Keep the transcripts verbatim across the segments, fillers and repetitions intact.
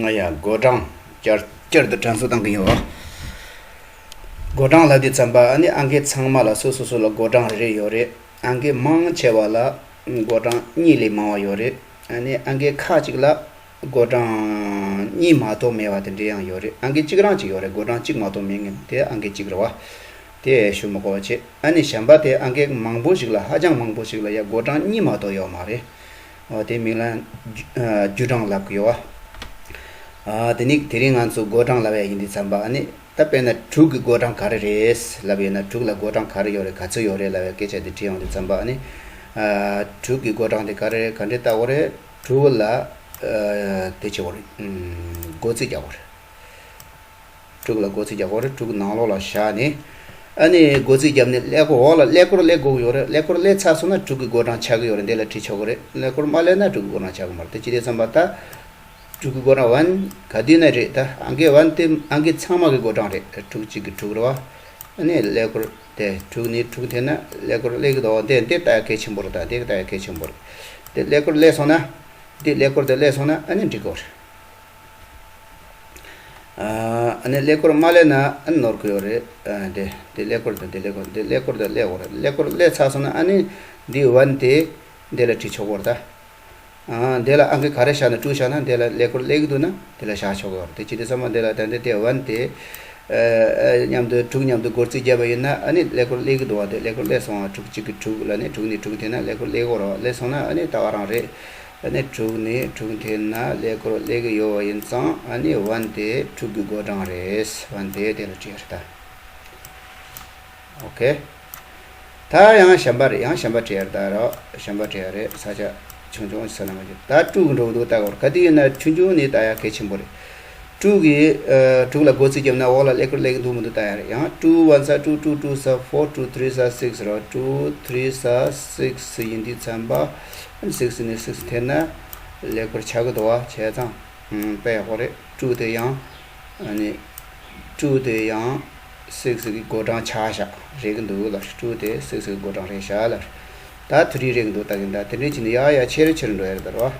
ང་ཡང་བགོ་གྲངས་བསྐྱར་བསྐྱར་དུ་དྲན་གསོ་བཏང་གི་ཡོད། བགོ་གྲངས་ལབ་དུས་ཙམ་པ་ཨ་ནི་ཨང་ཀི་ཚང་མ་ལ་སོ་སོ་སོ་ལ་བགོ་གྲངས་རེ་རེ་ཡོད་རེད། ཨང་ཀི་མང་ཆེ་བ་ལ་བགོ་གྲངས་གཉིས་ལས་མང་བ་ཡོད་རེད། ཨ་ནི་ཨང་ཀི་ཁག་ཅིག་ལ་བགོ་གྲངས་གཉིས་མ་གཏོགས་མེད་པ་དེ་འདྲ་ཡང་ཡོད་རེད། ཨང་ཀི་གཅིག་རང་ཅིག་ཡོད་རེད། བགོ་གྲངས་གཅིག་མ་གཏོགས་མེད་མཁན་དེ་ཨང་ཀི་གཅིག་རེད་བ། དེ་ཞུ་མི་དགོས་པ་བྱེད། ཨ་ནི་གཞན་པ་དེ་ཨང་ཀི་མང་པོ་ཞིག་ལ་ཧ་ཅང་མང་པོ་ཞིག་ལ་ཡ་བགོ་གྲངས་གཉིས་མ་གཏོགས་ཡོད་མ་རེད། འོ་དེ་མིང་ལ་རྒྱུ་གྲངས་ལབ་ཀྱི་ཡོད་བ། དེ་ནི་དེ་རིང་ང་ཚོ་བགོ་གྲངས་ལབ་ཡ་ཡིན་དུས་ཙམ་པ་ཨ་ནི་ད་དཔེར་ན་དྲུག་གི་བགོ་གྲངས་ག་རེ་རེད་ལབ་ཡོད་ན། དྲུག་ལ་བགོ་གྲངས་ག་རེ་ཡོད་རེད། ག་ཚོད་ཡོད་རེད་ལབ་ཡ་སྐད་ཆ་དེ་དྲིས་ཡོང་དུས་ཙམ་པ་ཨ་ནི། དྲུག་གི་བགོ་གྲངས་དེ་ག་རེ་རེད། ག་འདྲས་བལྟ་དགོས་རེད། དྲུག་ལ་དེ་བྱེད་དགོས་རེད། བགོ་རྩིས་རྒྱག་དགོས་རེད། དྲུག་ལ་བགོ་རྩིས་རྒྱག་དགོས་རེད། དྲུག་ནང་ལོགས་ལ་བཞག་ནས། ཨ་ནི་བགོ་རྩིས་བརྒྱབ་ནས་ཀླད་ཀོར་འོག་ལ་ཀླད་ཀོར་ཀླད་དགོས་ཀྱི་ཡོད་རེད། ཀླད་ཀོར་ཀླད་ཚར་སོང་ན་དྲུག་གི་བགོ་གྲངས་ཆགས་ཀྱི་ཡོད་རེད། འདི་ལ་བྲིས་ཆོག་གི་རེད། ཀླད་ཀོར་མ་ཀླད་ན་དྲུག་གི་བགོ་གྲངས་ཆགས་ཀྱི་མ་རེད། དེ་ཅི་སྟེ་བསམ་པ་ད། དྲུག་གི་བགོ་གྲངས་ཝན་ག་དུས་ན་རེད། ད་ཨང་ཀི་ཝན་དེ་ཨང་ཀི་ཚང་མ་གི་བགོ་གྲངས་རེད། དྲུག་གཅིག་གི་དྲུག་རེད་བ། ཨ་ནི་ཀླད་ཀོར་དེ་དྲུག་ནི་དྲུག་འཐེན་ན་ཀླད་ཀོར་ཀླད་ཀྱི་དོ་དེ་འདི་ལྟ་ཡ་གལ་ཆེན་པོ་རེད། ད་འདི་ལྟ་ཡ་གལ་ཆེན་པོ་རེད། དེ་ཀླད་ཀོར་ཀླད་སོང་ན། འདི་ཀླད་ཀོར་དེ་ཀླད་སོང་ན་ཨ་ནི་འགྲིག་གི་རེད། ཨ་ནི་ཀླད་ཀོར་མ་ཀླད་ན་ཨ་ནི་ནོར་གི་ཡོད་རེད། ཨ་དེ་དེ་ཀླད་ཀོར་དང་དེ་ཀླད་ཀོར་དེ་ཀླད་ཀོར་དང་ཀླད་ཀོར་ཀླད་ཀོར་ཀླད་ཚར་སོང་ན་ཨ་ནི་འདི་ཝན་དེ་འདི་ལ་བྲིས་ཆོག་གི་རེད་ད། ཨ་འདི་ལ་ཨང་ཀི་ག་རེ་བཞག་ན་དྲུག་བཞག་ན་འདི་ལ་ཀླད་ཀོར་ཀླད་ཀྱི་འདུག་ན་འདི་ལ་བཞག་ཆོག་གི་རེད། དེ་ཅི་སྟེ་བསམ་པ་འདི་ལ་ད་འདི་དེ་ཝན་དེ་ཨ་མཉམ་དུ་དྲུག་མཉམ་དུ་བགོ་རྩིས་བརྒྱབ་པ་ཡིན་ན་ཨ་ནི་ཀླད་ཀོར་ཀླད་ཀྱི་འདུག་བ། དེ་ཀླད་ཀོར་ཀླད་སོང་བ། དྲུག་གཅིག་གི་དྲུག་ལ་ནི་དྲུག་ནི་དྲུག་འཐེན་ན་ཀླད་ཀོར་ཀླད་ཀོར་རེད་བ། ཀླད་སོང་ན་ཨ་ནི་ད་ག་རང་རེད། ཨ་ནི་དྲུག་ནི་དྲུག་འཐེན་ན་ཀླད་ཀོར་ཀླད་ཀྱི་ཡོད་པ་ཡིན་ཙང་ཨ་ནི་ཝན་དེ་དྲུག་གི་བགོ་གྲངས་རེད། ཝན་དེ་དེ་ལ་བྲིས་རེད་ད། ཨོ་ཁེ། ད་ཡང་གཞན་པ་རེད། ཡང་གཞན་པ་བྲིས་ཡ་རེད། ད་རོ་གཞན་པ་བྲིས་ཡ་རེད། ས་ཆ་ཆུང་ཆུང་ས་ན་མ་བྲིས། ད་དྲུག་གི་འགྲོ་གི་འདུག་ལྟ་གོ་ར། ག་དུས་ཡིན་ན་ཆུང་ཆུང་ནི་ལྟ་ཡ་གལ་ཆེན་པོ་རེད། དྲུག་གི་ཨ་དྲུག་ལ་བགོ་རྩིས་བརྒྱབ་ན་འོག་ལ་ཀླད་ཀོར་ཀླད་ཀྱི་འདུག་མི་འདུག་ལྟ་ཡ་རེད། ཡང་two ones are two, two twos are four, two threes are six རོ། two threes are six ཡིན་དུས་ཙམ་པ། six ནི་six འཐེན་ན་ཀླད་ཀོར་ཆགས་ཀྱི་འདུག་བ། བྱས་ཙང་དཔེ་ཡག་པོ་རེད། two དེ་ཡང་ཨ་ནི་two དེ་ཡང་six གི་བགོ་གྲངས་ཆགས་བཞག་རེད་ཀྱི་འདུག་ལ། two དེ་six གི་བགོ་གྲངས་རེད་བཞག་ལ། ད་three རེད་ཀྱི་འདུག་ལྟ་གི་ད། དེ་འདྲའི་ཕྱིན་ནས་ཡར་ཡར་ཆེ་རུ་ཆེ་རུ་འགྲོ་ཡ་རེད་ད་རོ།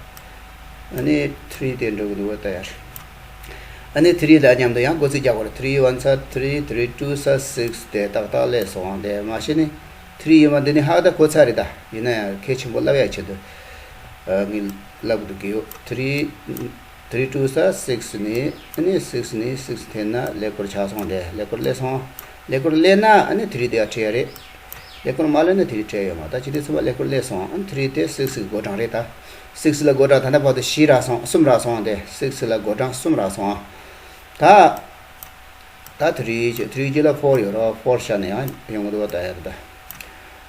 ཨ་ནི་three དེ་འགྲོ་གི་འདུག་ལྟ་ཡ་རེད། ཨ་ནི་three དང་མཉམ་དུ་ཡང་བགོ་རྩིས་རྒྱག་དགོས་རེད། three ones are three, three twos are six དེ་ཏག་ཏག་སླེབས་སོང་། དེ་མ་གཞི་ནི་three ཡིན་པ་འདི་ནི་ཧ་ད་གོ་ཚར་རེད་ད། ཡིན་ན་ཡང་གལ་ཆེན་པོ་བསླབ་ཡ་ཆེད་དུ་ངས་བསླབ་གི་འདུག་གི་ཡོད། three three twos are six ནི་ཨ་ནི་six ནི་six འཐེན་ན་ཀླད་ཀོར་ཆགས་སོང་། དེ་ཀླད་ཀོར་སླེབས་སོང་། ཀླད་ཀོར་སླེབས་ན་ཨ་ནི་three དེ་ཡར་ཁྲིད་ཡ་རེད། ཀླད་ཀོར་མ་སླེབས་ན་three ཁྲིད་ཡོད་མ། ད་ཅི་དེ་ཚོ་བ་ཀླད་ཀོར་སླེབས་སོང་། ཨ་ནི་three དེ་six གི་བགོ་གྲངས་རེད་ད། six ལ་བགོ་གྲངས་ད་ལྟ་བར་དུ་བཞི་རག་སོང་། གསུམ་རག་སོང་། དེ་six ལ་བགོ་གྲངས་གསུམ་རག་སོང་། ད་ད་three ཅེ་three ཅེ་ལ་four ཡོད་རོ། four བཞག་ན་ཡང་ཡོང་གི་འདུག་བ། ད་ཡར་ད།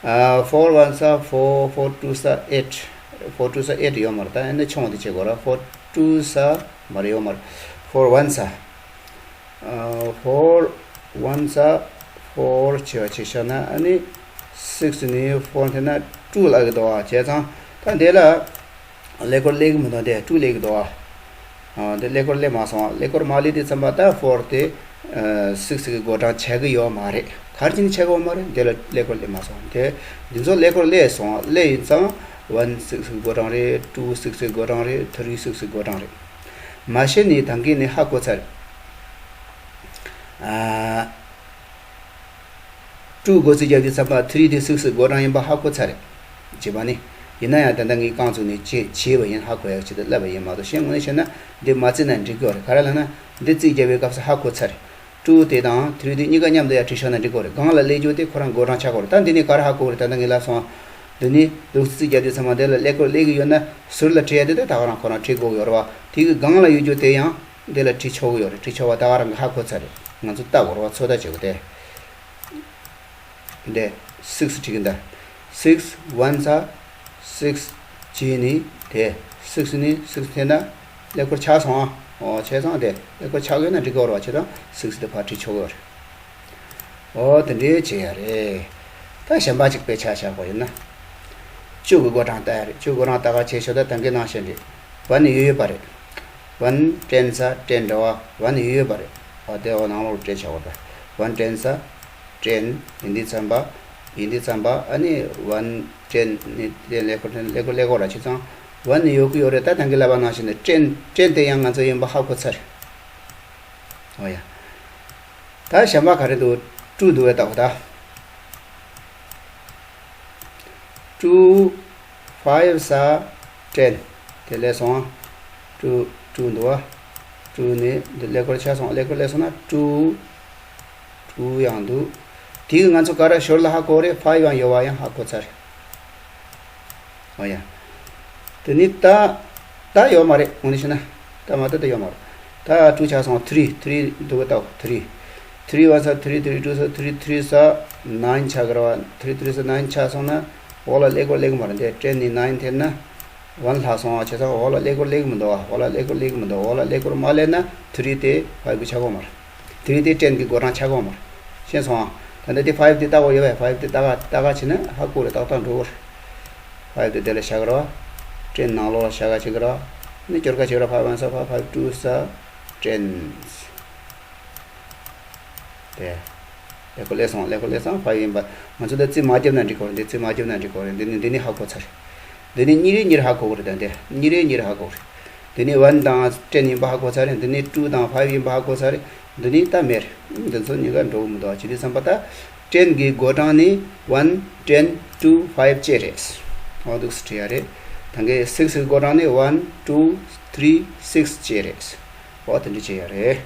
ཨ་four ones are four, four twos are eight, four twos are eight ཡོད་མ་རེད། ད་ཨ་ནི་ཆུང་བ་དེ་བྱེད་དགོས་ར། four twos are མ་རེད། ཡོད་མ་རེད། four ones are ཨ་four ones are four བྱས་པ་བྱས་བཞག་ན་ཨ་ནི་six ནི་four འཐེན་ན་two ལ་གི་འདུག་བ། བྱས་ཙང་ད་འདི་ལ་ཀླད་ཀོར་སླེབས་ཀྱི་མི་འདུག་དེ་two སླེབས་ཀྱི་འདུག་བ། ཨ་འདི་ཀླད་ཀོར་སླེབས་མ་སོང་། ཀླད་ཀོར་མ་སླེབས་དུས་ཙམ་པ་ད་four དེ་six གི་བགོ་གྲངས་ཆགས་ཀྱི་ཡོད་མ་རེད། ག་རེ་བྱས་ནས་ཆགས་ཀྱི་ཡོད་མ་རེད། འདི་ལ་ཀླད་ཀོར་སླེབས་མ་སོང་། དེ་འདི་ཚོ་ཀླད་ཀོར་སླེབས་སོང་། སླེབས་ཡིན་ཙང་one six གི་བགོ་གྲངས་རེད། two six གི་བགོ་གྲངས་རེད། three six གི་བགོ་གྲངས་རེད། མ་གཞི་ནས་ད་གིན་ནས་ཧ་གོ་ཚར་རེད། ཨ། two བགོ་རྩིས་རྒྱག་དུས་ཙམ་པ་three དེ་six བགོ་གྲངས་ཡིན་པ་ཧ་གོ་ཚར་རེད། བྱས་པ་ནི། ཡིན་ན་ཡང་ད་ལྟ་ངས་རྐང་བཙུགས་ནས་བྱས་བྱས་པ་ཡིན། ཧ་གོ་ཡག་ཆེད་དུ་ལབ་པ་ཡིན་མ་གཏོགས་གཞན་དངོས་གནས་བཤད་ན་འདི་མ་བརྩིས་ན་འགྲིག་གི་རེད། ག་རེ་ལབ་ན་འདི་རྩིས་རྒྱག་པའི་སྐབས་སུ་ཧ་གོ་ཚར་རེད། two དེ་དང་three དེ་གཉིས་ཀ་མཉམ་དུ་ཡར་བྲིས་ཤོག་ན་འགྲིག་གི་རེད། སྒང་ལ་སླེབས་རྒྱུ་དེ་ཁོ་རང་བགོ་གྲངས་ཆགས་ཀྱི་རེད། ད་འདི་ནས་ག་རེ་ཧ་གོ་གི་རེད། ད་ལྟ་ངས་ལབ་སོང་། འདི་ནི་འདུག་རྩིས་རྒྱག་དུས་ཚང་མ་འདི་ལ་ཀླད་ཀོར་སླེབས་ཀྱི་ཡོད་ན་ཟུར་ལ་བྲིས་ཡ་དེ་ད་ད་ག་རང་ཁོ་རང་བྲིས་དགོས་ཀྱི་ཡོད་རེད་བ། དེ་གི་སྒང་ལ་ཡོད་རྒྱུ་དེ་ཡང་འདི་ལ་བྲིས་ཆོག་གི་ཡོད་རེད། བྲིས་ཆོག་པ་ད་ག་རང་གིས་ཧ་གོ་ཚར་རེད། ང་ཚོ་ལྟ་དགོས་རེད་བ། ཚོད་ལྟ་བྱེད་དགོས་ཏེ། འདི་six བྲིས་ཀྱི་འདུག six ones are six བྱས་ནི་དེ་six ནི་six འཐེན་ན་ཀླད་ཀོར་ཆགས་སོང་ཨ། འོ་བྱས་ཙང་དེ་ཀླད་ཀོར་ཆགས་ཡོད་ན་འགྲིག་གི་རེད་བ། བྱས་ཙང་six དེ་ཕར་བྲིས་ཆོག་གི་རེད། འོ་དེ་འདྲའི་བྱས་ཡ་རེད། ད་གཞན་པ་གཅིག་དཔེ་ཆ་བཞག་དགོས་ཡིན་ན། བཅུ་གི་བགོ་གྲངས་ལྟ་ཡ་རེད། བཅུ་གི་བགོ་གྲངས་ལྟ་ག་བྱས་ཤོག་ད་ད་གིན་ནང་བཞིན་རེད། one ཡོད་ཡོད་པ་རེད། One tens are ten རེད་བ། One ཡོད་ཡོད་པ་རེད། འོ་དེ་འོ་ནང་ལོགས་ལ་སྤྲད་ཆོག་གི་རེད། One tens are ten ཡིན་དུས་ཙམ་པ། ཡིན་དུས་ཙམ་པ་ཨ་ནི་one ten ནི་དེ་ཀླད་ཀོར་ཀླད་ཀོར་ཀླད་ཀོར་ར་བྱས་ཙང་ ཝན་ནི་ཡོད་ཀྱི་ཡོད་རེད། ད་ཐང་གི་ལབ་པ་ནང་བཞིན་ནི་ཊེན་ཊེན་དེ་ཡང་ང་ཚོ་ཡིན་པ་ཧ་གོ་ཚར། ཨོ་ཡ། ད་གཞན་པ་ག་རེ་འདུག་ཊུ་འདུག་བས་ལྟ་བ་ད། ཊུ། ཕའིབ་ས། ཊེན། དེ་ལས་སོང་། ཊུ། ཊུ་འདུག་བ། ཊུ་ནི་འདི་ཀླད་ཀོར་ཆགས་སོང་། ཀླད་ཀོར་སླེབས་སོང་ན་ཊུ། ཊུ་ཡང་འདུག་དེ་གི་ང་ཚོ་ག་རེ་ཞོར་ལ་ཧ་གོ་རེད། ཕའིབ་ཡང་ཡོད་བ་ཡང་ཧ་གོ་ཚར། ཨོ་ཡ། དེ་ནི་ད་ད་ཡོད་མ་རེད། དངོས་གནས་བཤད་ན་ད་མ་ད་ད་ཡོད་མ་རེད། ད་ཊུ་ཆགས་སོང་། ཐི་རི། ཐི་རི་འདུག་བས་ལྟ་བ། ཐི་རི། ཐི་རི་ཝན་ས་ཐི་རི། ཐི་རི་ཊུ་ས་ཐི་རི། ཐི་རི་ས་ནའིན་ཆགས་གི་རེད་བ། ཐི་རི་ཐི་རི་ས་ནའིན་ཆགས་སོང་ན་འོག་ལ་ཀླད་ཀོར་སླེབས་གི་མ་རེད། འདི་ཊེན་ནས་ནའིན་ཐེབས་ན་ཝན་ལྷག་སོང་བ་བྱས་ཙང་འོག་ལ་ཀླད་ཀོར་སླེབས་གི་མི་འདུག་བ། འོག་ལ་ཀླད་ཀོར་སླེབས་གི་མི་འདུག་འོག་ལ་ཀླད་ཀོར་མ་སླེབས་ན་ཐི་རི་དེ་ཕའིབ་ཀྱི་ཆགས་གོ་མ་རེད། ཐི་རི་དེ་ཊེན་གྱི་འགོ་གྲངས་ཆགས་གོ་མ་རེད། ཤེས་སོང་ཨ། ད་ནི་དེ་ཕའིབ་དེ་ལྟ་གོ་ཡོད་བས། ཕའིབ་དེ་ལྟ་ག་ལྟ་ག་བྱས་ན་ཧ་གོ་རེད། ཏག་ཏག་འགྲོ་གོ་རེད། ཕའིབ་དེ་དེ་ལ་བཞག་གི་རེད་བ། ཊེན་ནང་ལོགས་ལ་བཞག་ག་བྱེད་གི་རེད་བ། ནི་སྐྱོར་ག་བྱེད་གི་རེད། ཕའིབ་ཝན་ས་ཕའིབ། ཕའིབ་ཊུ་ས་ཊེན། དེ། ཀླད་ཀོར་སླེབས་སོང་། ཀླད་ཀོར་སླེབས་སོང་། ཕའིབ་ཡིན་པ། ང་ཚོ་ད་རྩིས་མ་བརྒྱབ་ན་འགྲིག་གོ་རེད། འདི་རྩིས་མ་བརྒྱབ་ན་འགྲིག་གོ་རེད། འདི་ནི་འདི་ནི་ཧ་གོ་ཚར། འདི་ནི་གཉིས་རེ་གཉིས་རེ་ཧ་གོ་གི་རེད། ད་འདི་གཉིས་རེ་གཉིས་རེ་ཧ་གོ་གི་རེད། འདི་ནི་ཝན་དང་ཊེན་ཡིན་པ་ཧ་གོ་ཚར་རེད། འདི་ནི་ཊུ་དང་ཕའིབ་ཡིན་པ་ཧ་གོ་ཚར་རེད། འདི་ནི་ད་མེད། འདི་ཚོ་གཉིས་ཀ་འགྲོ་གི་མི་འདུག་བ། བྱས་དུས་ཙམ་པ་ད་ཊེན་གྱི་འགོ་གྲངས་ནི་ཝན། ཊེན། ཊུ། ཕའིབ་བཅས་རེད། འོ་འདུག་སེ་བྲིས་ཡ་རེད། ད་གི་སིགས་ཀྱི་འགོ་གྲངས་ནི་ཝན། ཊུ། ཐི་རི། སིགས་བཅས་རེད། འོ་དེ་འདྲ་བྱས་ཡ་རེད།